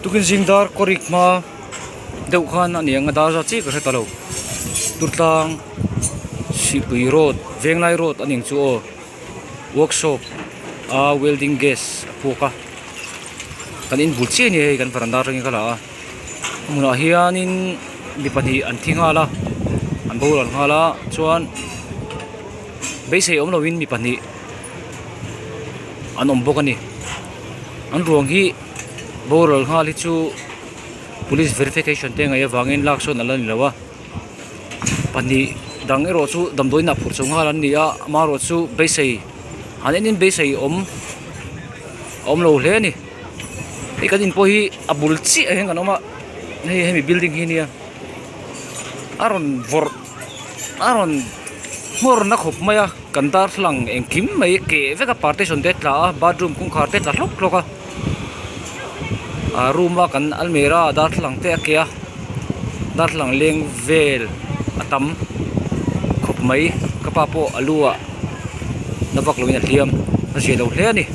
Tukin zing dar kawrik hma deuh khan a ni ang a dar zat chiah ka hre ta lo Durtlang Sihpui road Venglai road a ni ang chu aw workshop a welding gas a puk a kan inbul chiah a ni hei kan varanda atangin ka la a hmunah hianin mi pahnih an thi nghal a an boral nghal a chuan beisei awm lovin mi pahnih an awm bawk a ni an ruang hi boral nghal hi chu police verification te ngaih avangin lak sawn ala ni lo a pahnih dang erawh chu damdawiin ah phurh chho nghal an ni a amaherawh chu beisei an en in beisei awm a awm lo hle a ni hei kan in pawh hi a bul chiah ah hian kan awm a hei hemi building hi ania a rawn vawrh a rawn nghawr na khawp mai a kan darthlalang engkim mai keh vek a partition te a tla a bathroom kawngkhar te a tla hlawk hlawk a ah room a kan almera darthlalang te a keh a darthlalang leng vel a tam khawp mai ka pa pawh a lu ah na vak lovin a hliam a zia lo hle a ni.